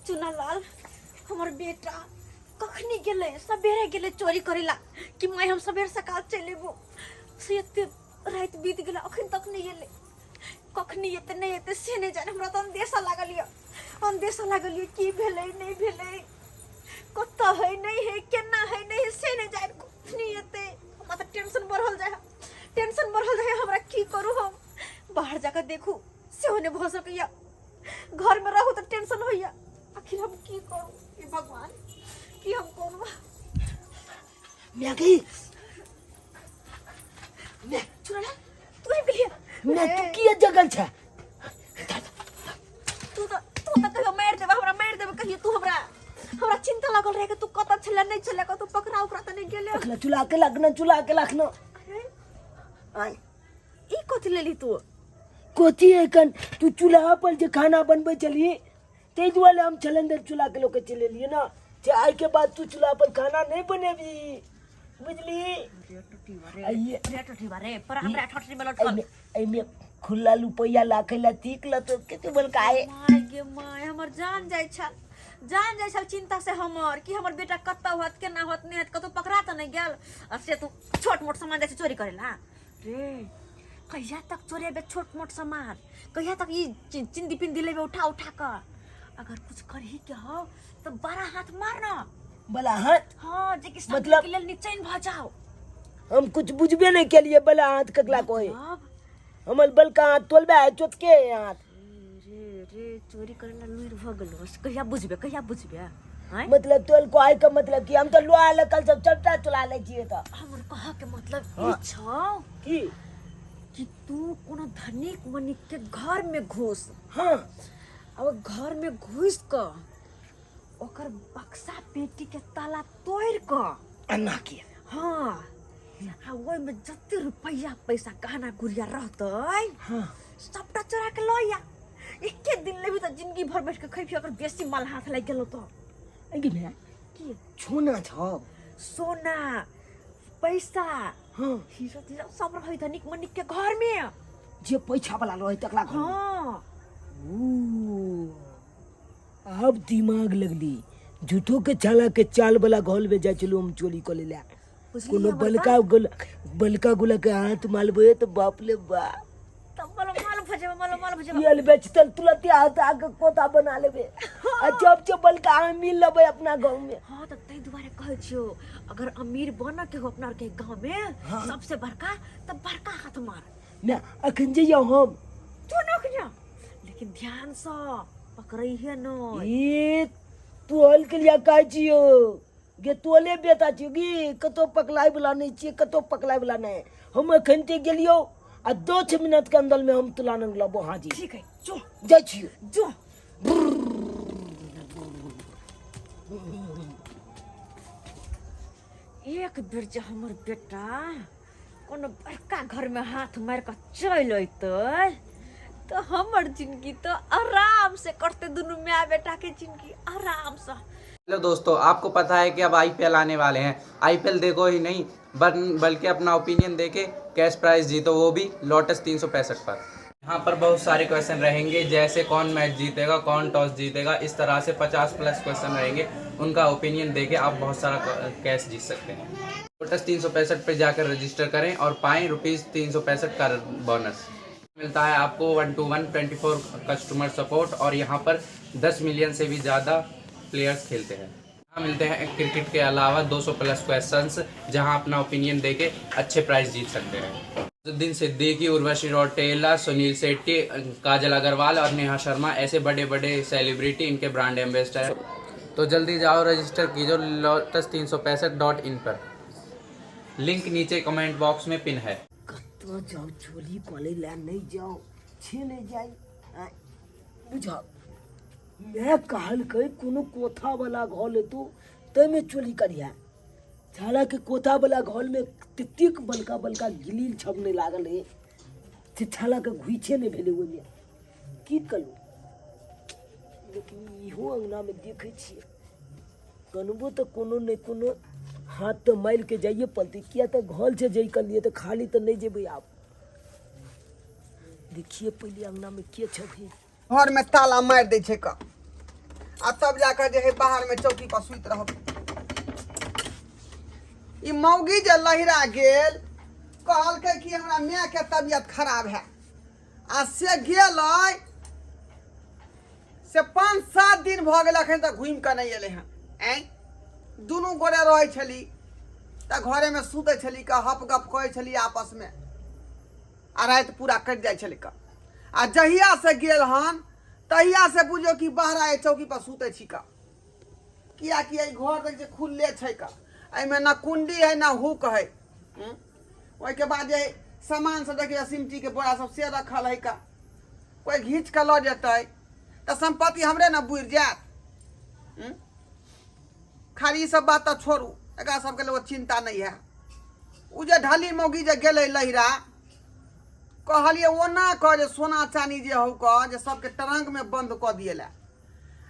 चुनालाल हमर बेटा कखनी गेलै सबेरे गेलै चोरी करै ला कि माय हम सबेर सकाल चलि एबो से एते राति बीत गेलै अखन तक नहि एलै। कखनी एतै नहि एतै से नहि जाने। हमरा तऽ अंदेशा लागल यऽ, अंदेशा लागल यऽ की भेलै नहि भेलै, कतऽ है नहि है, केना है नहि है से नहि जाने। कखनी एतै, हमरा तऽ टेंशन बढ़ल जाइ है, टेंशन बढ़ल जाइ है हमरा। की करू हम? बाहर जाकऽ देखू सेहो नहि भऽ सकैया, घरमे रहू तऽ टेंशन होइया। आखिर हम की करू? हे भगवान, की हम करू? मैगी चुना तू आबि गेलियै? मैं तू किया जगल छै? तू तऽ कहियो मारि देबे हमरा, मारि देबे कहियो तू हमरा। हमरा चिंता लागल रहे कि तू कतऽ छले नहि छले, कतौ पकड़ा उकड़ा तऽ नहि गेले। अखना चुला के लगना, चुला के लखना। अरे आय ई कथी लेली तू? कथी एखन तू चूल्हा पर जे खाना बनबै छली ताहि दुआरे हम सिलेंडर चूल्हा के लऽ के चलि एलियै ने जे आइ के बाद तू चूल्हा पर खाना नहि बनेबी, बुझली? आइए रे टोटी रे पर हमरा ठोटी में लटकल। एहिमे एहिमे खुला रुपैआ लाखे ला तीक ला तो के बलका है। माय गे my, हमर जान जाइ छल, जान जाइ छल चिंता से हमर कि हमर बेटा कतऽ होत, केना होत, नहि होत, कतौ पकड़ा तऽ नहि गेल। आ से तू छोट मोट सामान जाइ छै चोरी करै ला। रे कहिया तक चोरेबे छोट मोट सामान? कहिया तक ई चिंदी पिंदी लेबे उठा उठा कऽ? अगर कुछ करही के हो तो बड़ा हाथ मार ना। बला हाथ? हाँ, जे कि सब मतलब के लेल निचैन भऽ जाओ। हम कुछ बुझबे नहीं के लिए बला हाथ ककला कोई। मतलब हमर बलका हाथ तोलबे है चोटके है हाथ। रे रे चोरी करे ला लुइर भऽ गेलो, से कहिया बुझबे, कहिया बुझबे आँय? मतलब तोल को आइ के मतलब कि हम तो लोहा लकल सब सबटा चला लै छियै तऽ। हमर कह के मतलब ई छौ की कि तू कोनो धनिक मनिक के घर में घुस। हाँ। आ ओ घर में घुस कऽ ओकर बक्सा पेटी के ताला तोड़ि कऽ एना किया? हाँ, आ ओहिमे जते रुपैआ पैसा गहना गुड़िया रहतै हाँ सबटा चोरा के लऽ आ। एके दिन लेबही तऽ जिंदगी भर बैठ के खैबही, अगर बेसी माल हाथ लागि गेलौ तऽ। अगे माय। की? छोना छौ? सोना पैसा हाँ हीरा तीरा सब रहै धनिक मनिक के घर में, जे पैसा वाला रहै तकरा घर में। हाँ। ऊ, अब दिमाग लगली। झूठो के चाला के चाल वाला घर में जाइ छलू हम चोरी कऽ लै। बुझलियै कोनो हमर बलका बात? गोला, बलका गोला के हाथ मालबे तऽ बाप ले बाप, तब मालो माल भऽ जेबै, मालो माल भऽ जेबै। पियल बेचतल तुरंते हाथ आके कोता बना लेबे आ जब जब बलका अहाँ मिल लेबै अपना गाँव में। हाँ, तऽ ताहि दुआरे कहै छियौ, अगर अमीर बनऽ के हो अपना आरके गाँव में सबसे बड़का, तऽ बड़का हाथ मार। ना अखन जइयौ हम? तू नख जा, लेकिन ध्यान से पकड़ैहे न। ई तोहल के लिए कहै छियौ गे, तोले बेटा छियौ गी, कतौ पकड़ाय वाला नहि छियै, कतौ पकड़ाय वाला नहि। हम अखन ते गेलियौ आ 10 मिनट के अंदर में हम तुला नंग लबो हाजी। ठीक है, जो। जाइ छियौ। जो। एक बेर जे हमर बेटा कोनो बड़का घर में हाथ मारि कऽ चलि अयतै तऽ हमर जिंदगी तऽ आराम से कटतै, दुनू माय बेटा के जिंदगी आराम से। हेलो दोस्तों, आपको पता है कि अब आईपीएल आने वाले हैं। आईपीएल देखो ही नहीं बल्कि अपना ओपिनियन देके कैश प्राइज जीतो, वो भी लोटस 365 पर। यहाँ पर बहुत सारे क्वेश्चन रहेंगे, जैसे कौन मैच जीतेगा, कौन टॉस जीतेगा, इस तरह से 50 प्लस क्वेश्चन रहेंगे। उनका ओपिनियन देके आप बहुत सारा कैश जीत सकते हैं। लोटस 365 पे जाकर रजिस्टर करें और पाएँ रुपीज़ 365 का बोनस। मिलता है आपको 1 to 1 24 customer support और यहाँ पर 10 मिलियन से भी ज़्यादा प्लेयर्स खेलते हैं। यहाँ मिलते हैं क्रिकेट के अलावा 200 प्लस क्वेश्चंस, जहाँ अपना ओपिनियन देके अच्छे प्राइज जीत सकते हैं। नवाजुद्दीन सिद्दीकी, उर्वशी रौटेला, सुनील शेट्टी, काजल अग्रवाल और नेहा शर्मा ऐसे बड़े-बड़े सेलिब्रिटी इनके ब्रांड एम्बेसडर हैं। तो जल्दी जाओ रजिस्टर कीजिए lotus 365 dot in per, link नीचे कमेंट बॉक्स में पिन है। कतऽ जाउ चोरी कऽ लै नहि जाउ छे नहि जाइ आँय, बुझल माय कहलकै कोनो कोथावला घर लेतौ ताहिमे चोरी करिहे। हालाँकि कोथावला घरमे ततेक बड़का बड़का गिलिल छब नहि लागल है से छालाके घुइछे नहि भेलै ओहिमे। की करू, लेकिन इहो अङ्गनामे देखै छियै कनबो तऽ कोनो नहि कोनो हाथ तऽ मारिके जाइए पड़तै, किया तऽ घर छै जै के लिए तऽ खाली तऽ नहि जेबै। आब देखिए पहिले अङ्गनामे के छथिन। घर में ताला मारि दै छै क आ तब जाकऽ जे है बाहरमे चौकी पर सुति रहब। ई मौगी जे लहिरा गेल, कहलकै कि हमरा मायके तबियत खराब है, आ से गेलै से 5-7 दिन भऽ गेल, अखन तक घुमि कऽ नहि एलै हँ। आँय, दुनू गोरे रहै छली तऽ घरेमे सुतै छली कऽ, हप गप करै छली आपसमे, आ राति पूरा कटि जाइ छलै कऽ। आ जहिया से गेल हन तहिया से बुझियौ कि बहरा एहि चौकी पर सुतै छी कऽ, कियाकि एहि घर देखै छियै खुलले छै कऽ, एहिमे न कुंडी है न हुक है। ओहिके बाद जे सामान सब देखियौ, सिमटीके बोरा सब से रखल है कऽ, कोइ घीच कऽ लऽ जेतै तऽ सम्पत्ति हमरे ने बुड़ि जायत। खाली ई सब बात तऽ छोड़ू, एकरा सबके लोग चिन्ता नहि है। ओ जे ढली मौगी जे गेलै लहिरा, कहलियै ओना कह जे सोना चानी जे हौ कह जे सबके ट्रंकमे बन्द कऽ दिए ला,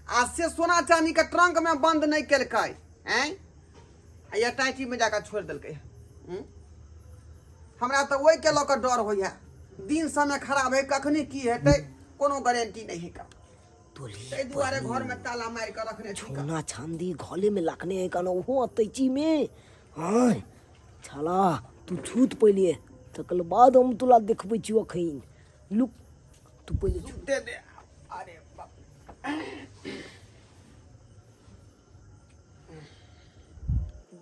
आ से सोना चानीके ट्रंकमे बन्द नहि केलकै। आँय, आ अटैचीमे जाकऽ छोड़ि देलकै। हमरा तऽ ओहिके लऽ कऽ डर होइए, दिन समय खराब है, कखनी की हेतै कोनो गारंटी नहि है का, ताहि दुआरे घरमे ताला मारि कऽ रखने छी। सोना चांदी घरे में रखने है कहना ओहो अटैची में। हाँ छला तू छूत पहिले, तकर बाद हम तोरा देखबै छियौ। अखन लुक, तू पहिले छूत दे दे। अरे बाप,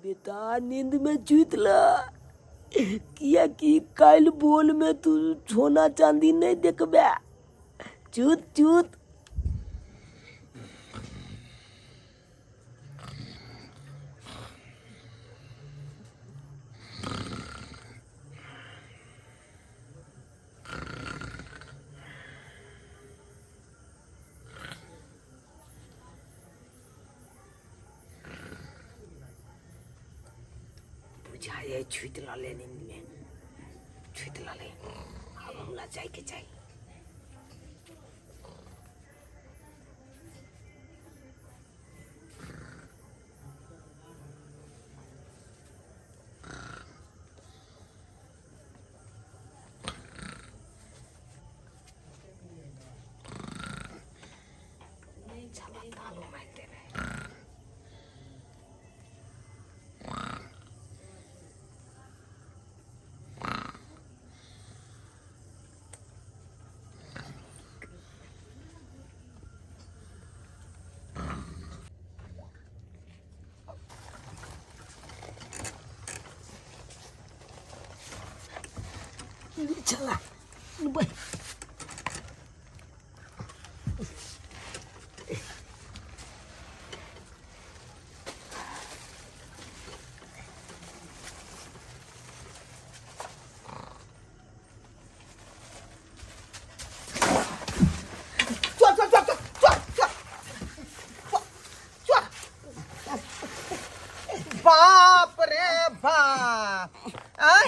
बेटा नींद में छूत ला, कियाकि काल्हि बोल में तू सोना चांदी नहीं देखबे। चूत चूत बुझाइए छुति रहलै, नींदमे छुति रहलै। आब हमरा जाइके चाही। चला तालो मारि देने। चला बै। चल चल चल चल चल चल चल। बाप रे बाप, आय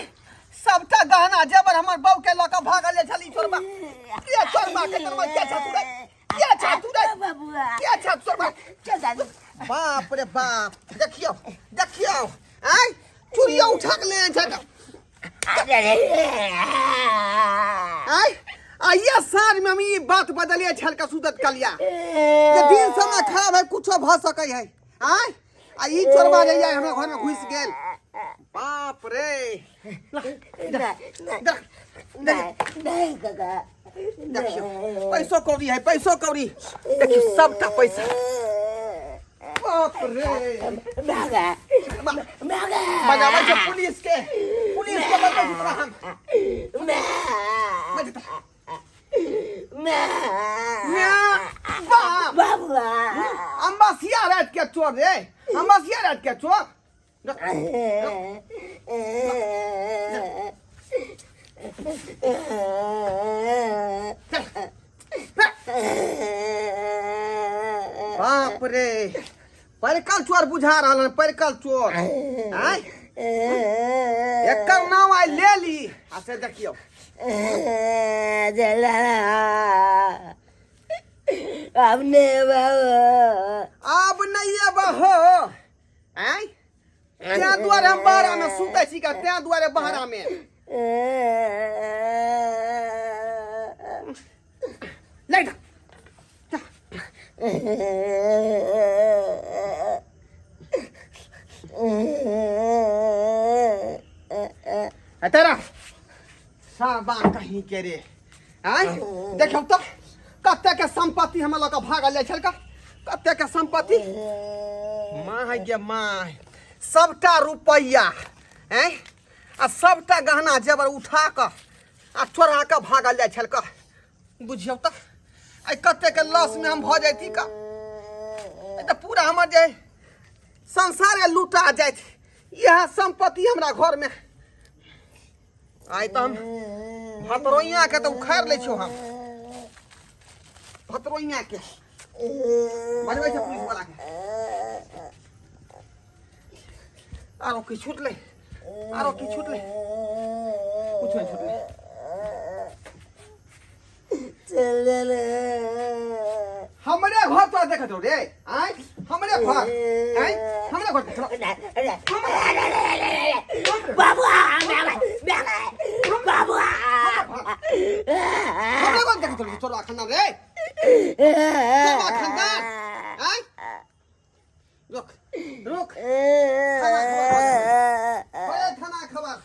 सबटा गहना जेवर हमर बहू के लऽ कऽ भागल जे छली चोरबा। के चोरबा के चोरबा के छा तू रे? के छा तू रे? बबुआ के छा चोरबा? चल दादी। बाप रे बाप, देखियौ देखियौ, आय चूड़ियो उठा के ले छै। आय आइया साँझ में हम ई बात बदलिए छल के सुतत कलिया जे दिन समय खराब है, कुछो भऽ सकै है। आय आ ई चोरबा जे आइ हमरा घर में घुसि गेल, बाप रे। नहीं नहीं काका। देखियौ पैसो कौड़ी है, पैसो कौड़ी देखियौ, सबटा पैसा, बाप रे। भागा भागा। बजाबै छै पुलिस के, पुलिस के बतबै छी तोरा हम। बाप बाबुआ, अम्बासिया रात के चोर रे, अम्बासिया रात के चोर। बाप रे, परिकल चोर बुझा रहल हन, परिकल चोर। आँय, एकर नाम आइ ले ली आ से देखियौ। अब नहीं बाबा, आब नहि एबह हो। आँय, तें दुआरे हम बहरा में सुतै छी का, तें दुआरे बहरा में ले जा। तेरा साबा कहीं के रे आय देखियौ तऽ कते के संपत्ति हमरा लऽ कऽ भागल जाइ छलका, कते के संपत्ति। माँ गे माँ, सबटा रुपैआ आँय आ सबटा गहना जेवर उठा कऽ आ चोरा कऽ भागल जाइ छलका। बुझियौ तऽ आइ कते के लॉस में हम भऽ जैती का, तऽ पूरा हमर जे संसारे लूटा जाइत इएह संपत्ति हमरा घर में। आइ तऽ हम भतरोइया के तऽ उखाड़ि लै छियौ, हम भतरोइया के बजबै छै पुलिस वाला के। आरो की छूटलै? आरो की छूटलै? कुछ नहीं छूटलै। चल रे हमरे घर तोरा देखत हो रे? आय हमरे घर, आय हमरे घर देखत। बाबुआ बाबुआ, हमरे घर देखत हो तोरा खानदान रे, तोरा खानदान। आय रुक रुक, थाना खबर, थाना खबर,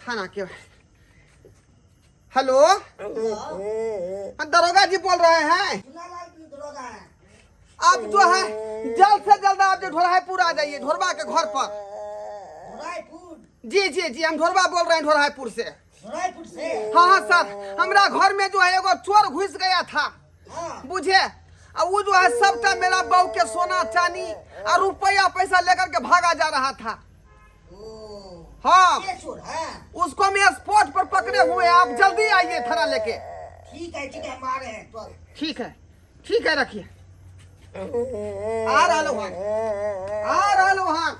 थाना के। हेलो, दरोगा जी बोल रहे हैं। आप जो है जल्द से जल्द आप जो ढोराईपुर आ जाइए, ढोरबा के घर पर। जी जी जी, हम ढोरबा बोल रहे हैं ढोराईपुर से। हाँ हाँ सर, हमरा घर में जो है एगो चोर घुस गया था बुझे, और वो जो है सबटा मेरा बहू के सोना चांदी और रुपया पैसा लेकर के भागा जा रहा था। हाँ, उसको हम स्पॉट पर पकड़े हुए हैं, आप जल्दी आइए थाना लेके। ठीक है ठीक है, हम आ रहे हैं। ठीक है ठीक है, रखिए। आ रहा हाँ, आ रहा हाँ।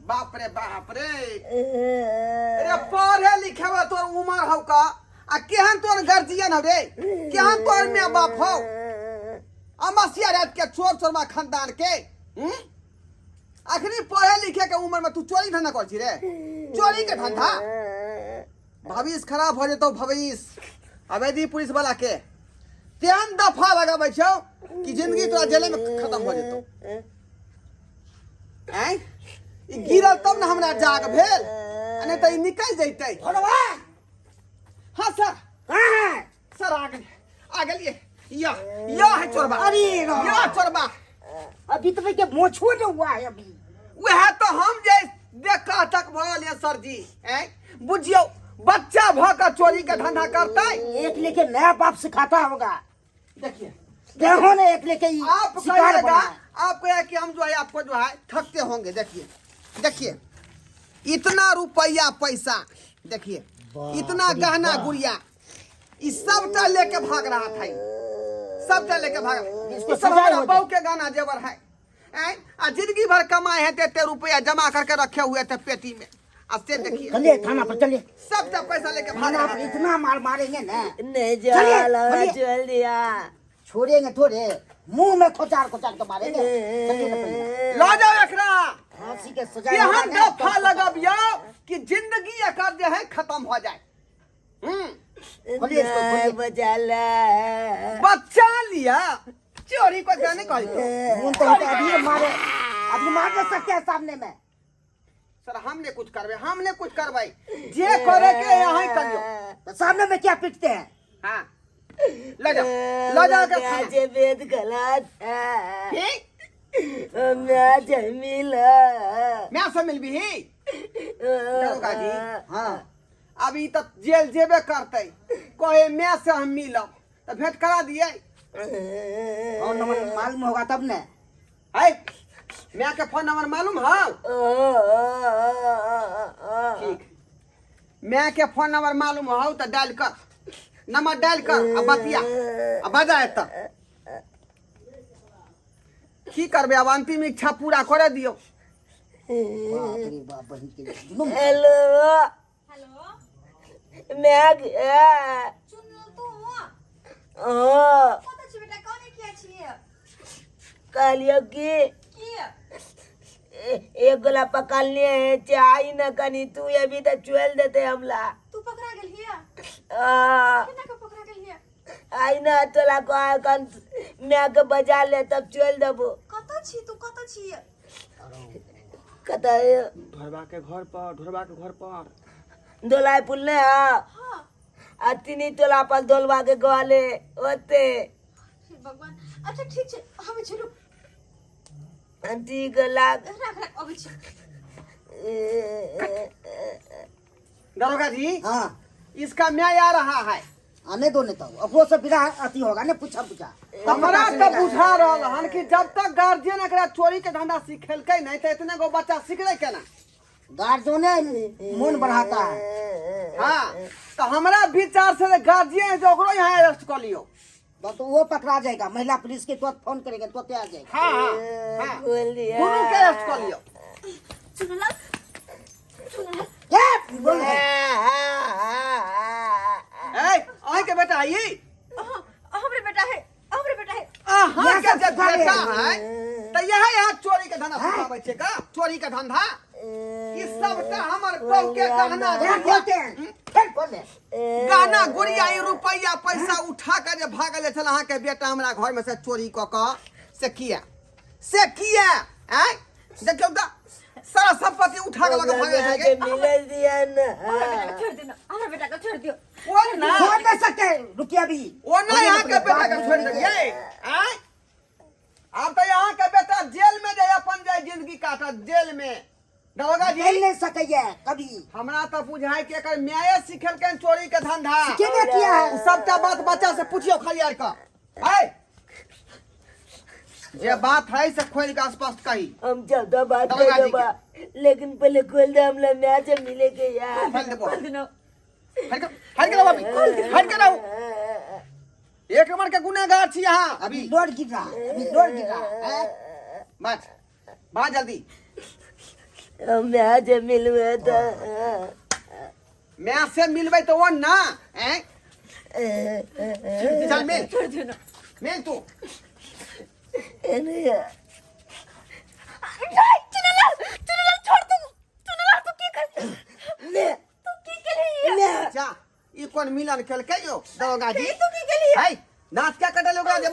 बाप रे बाप रे, अरे पढ़े लिखे वाला तोर उम्र हौ का, आ केहन तोर गार्जियन हौ रे, केहन तोर माय बाप हौ? अमसिया रात के चोर चोरबा खानदान के। अखनी पढ़े लिखे के उम्र में तू चोरी धंधा कर छी रे? चोरी के धंधा, भविष्य खराब हो जेतौ भविष्य। अबे दी पुलिस वाला के तेहन दफा लगाबै छौ कि जिंदगी तोरा जेले में खत्म हो जेतौ। आँय, ई गिरल तब ने हमरा जाग भेल, आ नहीं तऽ ई निकल जैतै। हाँ सर, सर आ गेल, आ गेलियै। या या है चोरबा। अरे राम। या चोरबा। अभी तो भैया मोछो नहीं हुआ है अभी। वएह तो हम जे देख कऽ अटक भऽ गेलियै सर जी। आँय बुझियौ, बच्चा भऽ कऽ चोरी के धंधा करतै? एक लेके नया बाप सिखाता होगा। देखिए देखो ना, एक लेके ही आप शिकार कहिएगा बना है। आप कहिएगा कि हम जो है आपको जो है थकते होंगे। देखिए देखिए, इतना रुपया पैसा, देखिए इतना गहना गुड़िया, इस सबटा लेके भाग रहा था, ई सबटा लेके भाग रहा। इसको ई सब सजा हमारा हो बहू के गहना जेवर है। ऐं? आ जिंदगी भर कमाए हैं तेते रुपया जमा करके रखे हुए थे पेटी में, आ से देखिए। चलिए थाना पर चलिए। सबटा पैसा लेके भाग थाना रहा पर था। इतना मार मारेंगे ना। नहीं चलिए, चल चलिए। चल दिया, छोड़ेंगे थोड़े, मुंह में खोचार खोचार के मारेंगे। चलिए ना पहले। ला जाओ एकरा। फांसी के सजा केहन होगा ना, दफा लगबियौ कि जिंदगी एकर जे है खत्म हो जाए। खोलिए इसको, खोलिए। बचा बच्चा लिया चोरी को जाने कहल। मुंह तो होता है, अभी मारे, अभी मार दे सकते हैं सामने में। सर हमने कुछ करबै, हमने कुछ करबै, जे करे के यहाँ करियो। तो सामने में क्या पीटते हैं? हाँ ले जाओ, ले जाओ के थाना। जे बेद गलत की मैं जमील मैं से मिलबी ही दरोगा जी। हाँ अभी तक जेल जेबे करते, कहे मैं से हम मिलब तो भेंट करा दिए। फोन नंबर मालूम होगा तब ने। है मैं के फोन नंबर मालूम है? ठीक, मैं के फोन नंबर मालूम हो तो डायल कर, नंबर डायल कर आ बतिया आ बजा एतऽ। की करबै अब, अंतिम इच्छा पूरा करे दियौ। बाप रे बाप, बहन के जुलुम। हेलो हेलो, मैं चुनल तू? हाँ। कतऽ छी बेटा, कने किया छियै? कहलियो कि की? एक गोला पकड़ने है चाही न कनी तू अभी तो चुएल देते हमला। तू पकड़ा गेल हिया? आ, केना के पकड़ा गेल हिया? आई ना तोला को कन माय के बजा ले तब चल देबो। कतऽ छी तू, कतऽ छी? कतऽ? ढोरबा के घर पर, ढोरबा के घर पर। दोलाई पुल ने? हाँ। हाँ। आ तीनी टोला पर दोलवा के ग्वाले ओते। हे भगवान, अच्छा ठीक छै, हम छी, रुक। ठीक लाग। राख राख, अबै छी। दरोगा जी। हाँ। इसका न्याय आ रहा है। आने दो, नहीं तो अब वो सब बिना अथी होगा ने पूछा पूछा। हमरा तऽ बुझा रहल हन कि जब तक गार्जियन एकरा चोरी के धंधा सिखेलकै नहीं तऽ इतने गो बच्चा सिखलै केना? गार्जियने मोन बढ़ाता है। हाँ, तो हमरा विचार से गार्जियन जो ओकरो यहाँ अरेस्ट कर लियो। बस तो वो पकड़ा जाएगा, महिला पुलिस के तुरंत फोन करेंगे, तुरंत आ जाएगा। हाँ हाँ हाँ, दोनों के अरेस्ट कर लियो। चुनलाल, चुनलाल। क्या बोल रहे? ए, अहीं के बेटा है ई? हाँ, हमरे बेटा है, हमरे बेटा है। अहाँ के सब जे सिखा बेटा रहे है तऽ इएह यहाँ चोरी के धंधा सिखाबै छै का? चोरी के धंधा ई सबटा हमर बहू के गहना फिर गुड़िया, बोलते हैं, फिर बोल रहे। गहना गुड़िया ई रुपैया पैसा उठा के जे भागल छल अहाँके बेटा हमरा घर में से चोरी कऽ कऽ, से किया, से किया? आँय, देखियौ तऽ सारा संपत्ति उठा के लऽ कऽ भागल छै के। मिले दिया ना। हमरा बेटा के छोड़ दियो ना, हमरा बेटा के छोड़ दियो। ओ ना। छोड़ नहीं सकते, रुकिए अभी। ओ ना, यहाँ के बेटा के छोड़ देलियै? आँय, आब तऽ यहाँ के बेटा जेल में जाय, अपन जाय जिंदगी काटत जेल में। दरोगा जी। खेल नहीं सके कभी। हमरा तऽ बुझाय कि एकर माये सिखेलकै चोरी के धंधा। केना किया है? सबटा बात बच्चा से पूछियो खाली आर का। आय, जे बात है से खोल के स्पष्ट कही। हम ज्यादा बात दरोगा कर जी के। देबा, लेकिन पहले खोल दे, हमला मैच से मिले के यार। खोल देबो। खोल दिनो। हट के, हट के रहो अभी, हट के रहो। एक नंबर के गुनहगार छी अहाँ। अभी अभी लोड गिर रहा है, अभी लोड गिर रहा है। बच बात जल्दी। हम मैच से मिलवे तो मैं से मिलबै तऽ ओ ना। ऐं, चल मिल। छोड़ दियो ना। मिल तू। एने नहीं, चुनलाल, चुनलाल, छोड़ तू। चुनलाल, तू की कर, ने तू की केलही? ने। जा, ई कोन मिलन केलकै यौ दरोगा जी? तू की केलही? है दांत क्या कटल ओकरा जे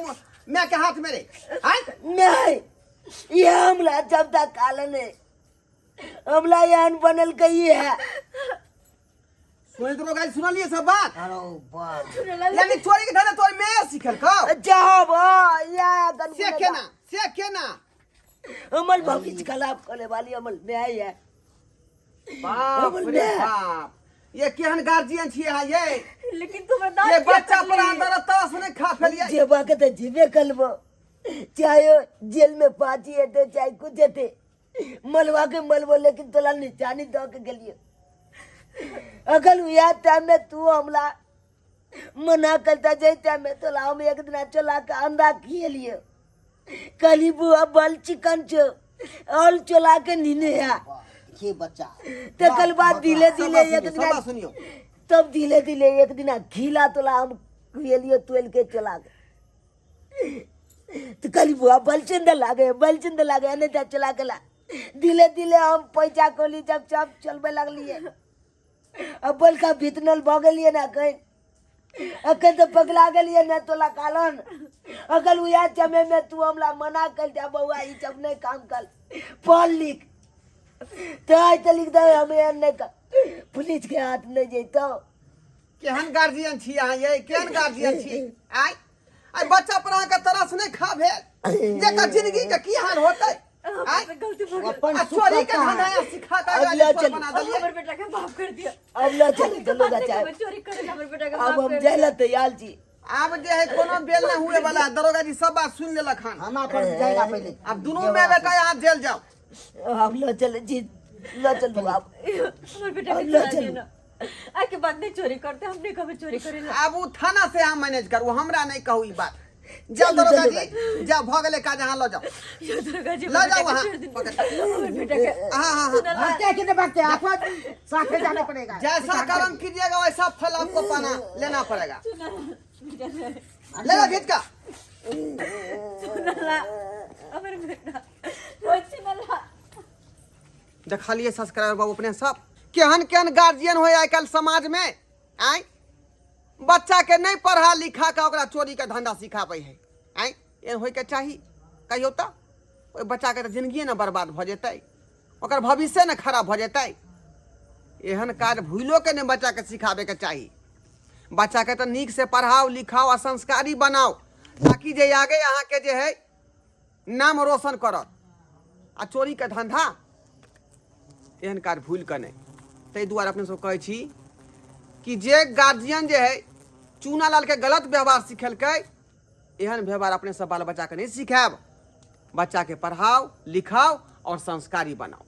मैं के हाथ में रे? हैं? नहीं, ये हमला जब तक कालन है हमला यहाँ बनल कही है। सुनै दरोगा जी, सुनलिए सब बात? अरे बाप। चुनलाल। यानी चोरी के धंधा तोर मैं सिखल कौ? जाओ या गन। से केना, से केना? अमल भविष्य खराब करे वाली अमल न्याय है। बाप अमल रे न्याय। बाप, ये केहन गार्जियन छियै अहाँ ये? लेकिन तू हमरा दांत ये किया बच्चा पर कटली? अंदर तरस नहीं खा फेलिए। जेबा के तो जीवे कलबो, चाहे वो जेल में पाची हेते चाहे कुछ हेते, मलवा के मलबो, लेकिन तोला निशानी दो के गेलियो। अगर हुआ टाइम में तू हमला मना करता जाए टाइम में तोला हम एक दिन चला के अंडा खिए लियो, कली बुआ बल चिकन छो और चला के नीने है। ये बच्चा तकर बाद धीरे सब धीरे बात एक सुनियो, सब दिन बात सुनियो। तब धीरे धीरे एक दिन घीला तोला हम खुएलियो तुएल के चला के, तो कहली बुआ बलचंद लागे, बलचंद लागे, नहीं तो चला गेला। धीरे धीरे हम पैसा कोली जब सब चलबे लगलिए, अब बलका भीतनल भऽ गेलिए ना, कहीं अखन तो पगला गेलिए ना तोला कालन। अगर उया समय में तू हमला मना कर दे बउआ ई सब नहीं काम कर, पढ़ लिख, तो आइ तो लिख दे, हमें नहीं कर, पुलिस के हाथ नहीं जैतो। केहन गार्जियन छी अहाँ ये? केहन गार्जियन छी? आय आय, बच्चा पर अहाँके तरस नहीं खा भेल जेकर जिंदगी के की हाल होतै? आय, गलती भऽ गेल। अपन आ सुख चोरी के करता धंधा है। यहाँ सिखा के अब एकरा ला जे चोर चलू। बना अब देलियै। हमर बेटा के माफ कर दिया। अब ना चलू, चलू नहीं चाहे कभी चोरी करे, हमर बेटा के अब माफ हम कर जाए दिया। ला तैयार छी। आब जे है कोनो बेल नहीं हुए वाला। दरोगा जी सब बात सुन लेलक हन। थाना पर जाएगा पहले। आब दुनू में बेटा यहाँ जेल जाओ। हम लो चले जी, लो चलू आप। हमर बेटा के अब ला छोड़ा दियो चलू। ना, आइ के बाद नहीं चोरी करते, हम नहीं कभी चोरी करेला। आब उ थाना से अहाँ मैनेज करू, हमरा नहीं कहू ई बात। जाओ चलू, दरोगा चलू। जी, जाओ, भऽ गेलै काज, अहाँ लऽ जाओ। यो दरोगा जी, ल हमर जाओ बेटा के वहाँ, छोड़ दियो। पकड़। हमर बेटा के हाँ हाँ हाँ। सुनला। भागते हैं कि नहीं भागते हैं? आपको साथ में जाना पड़ेगा। जैसा कर्म कीजिएगा वैसा फल आपको पाना लेना पड़ेगा। सुनला बेटा रे, ले लो खींच का। सुनला हमर बेटा रोज सुनला। देखलिए सब्सक्राइबर बाबू अपने सब, केहन केहन गार्जियन हो आइ काल्हि समाज में। आय बच्चाके नहि पढ़ा लिखा कऽ ओकरा चोरीके धन्धा सिखाबै है। आँय, एहन होइके चाही कहियौ तऽ? ओहि बच्चाके तऽ जिनगिए ने बर्बाद भऽ जेतै, ओकर भविष्य ने खराब भऽ जेतै। एहन काज भूलोके नहि बच्चाके सिखाबैके चाही। बच्चाके तऽ नीकसँ पढ़ाउ लिखाउ आ संस्कारी बनाउ, ताकि जे आगे अहाँके जे है नाम रोशन करत। आ चोरीके धन्धा, एहन काज भूलि कऽ नहि। ताहि दुआरे अपने सब कहै छी कि जे गार्जियन जे है चूनालालके गलत व्यवहार सिखेलकै, एहन व्यवहार अपने सब बाल बच्चाके नहि सिखायब। बच्चाके पढ़ाउ लिखाउ आओर संस्कारी बनाउ।